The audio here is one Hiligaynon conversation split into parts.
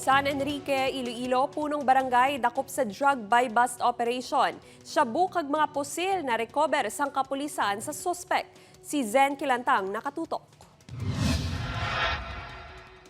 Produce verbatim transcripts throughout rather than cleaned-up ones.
San Enrique, Iloilo, punong barangay dakop sa drug buy-bust operation. Shabu kag mga pusil na-recover sang kapulisan sa suspek. Si Zen Kilantang nakatutok.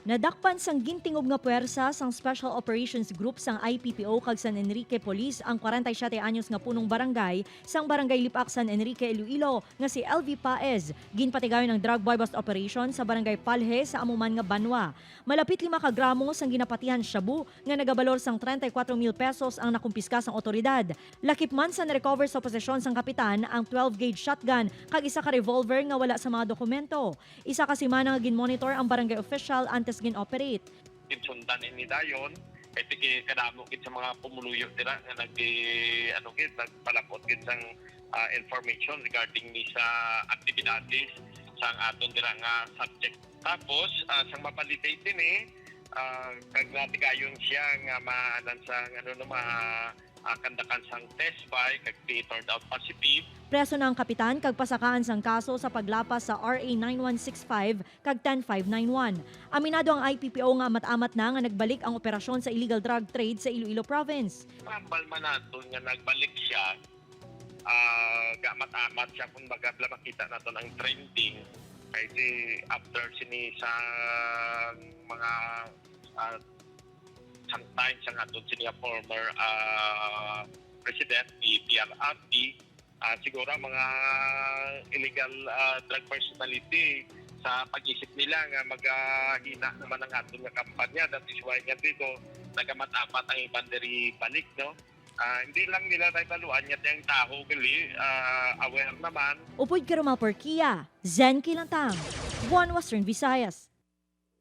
Nadakpan sang gintingob nga puwersa sang Special Operations Group sang I P P O kag San Enrique Police ang kwarenta y siyete anyos nga punong barangay sang Barangay Lipak, San Enrique, Iloilo, nga si L V Paez. Ginpatigayon ang drug buy-bust operation sa Barangay Palje sa amo man nga banwa. Malapit lima ka gramo sang ginapatihan shabu nga nagabalor sang treinta y cuatro mil pesos ang nakumpiska sang awtoridad. Lakip man sa na-recover sa posesyon sang kapitan ang twelve gauge shotgun kag isa ka revolver nga wala sa mga dokumento. Isa ka semana nga ginmonitor ang barangay official antes gin-operate. Ginsundan ini dayon, kay tigi kadamo gid sa mga pumuluyo dira nga nag-, ano gid, nagpalapot gid sang, ah, information regarding ni sa aktibidades sang aton dira nga subject. Tapos, ah, sang ma-validate ini, ah, kag natigayon siya nga maanan sang, ano, no, ma-, ah, kandakan sang test buy, kag it turned out positive. Preso na ang kapitan kag pasakaan sang kaso sa paglapas sa R A nine one six five kag ten five nine one. Aminado ang I P P O nga amat-amat na nga nagbalik ang operasyon sa illegal drug trade sa Iloilo Province. Hambal man naton nga nagbalik siya, ah, gaamat-amat siya, kung baga, bala makita naton ang trending. Kay si, after sini sa mga, ah, sang time sang aton sini nga former, ah, president ni P R R T, ah, siguro ang mga illegal, ah, drug personality sa pag-isip nila nga magahina naman ang aton nga kampanya. That is why nga dito nagamat-amat ang iban diri balik, no? Ah, hindi lang nila nahibaluan nga ang tawo gali, ah, aware naman. Upod kay Romel Porquia, Zen Kilantang, One Western Visayas.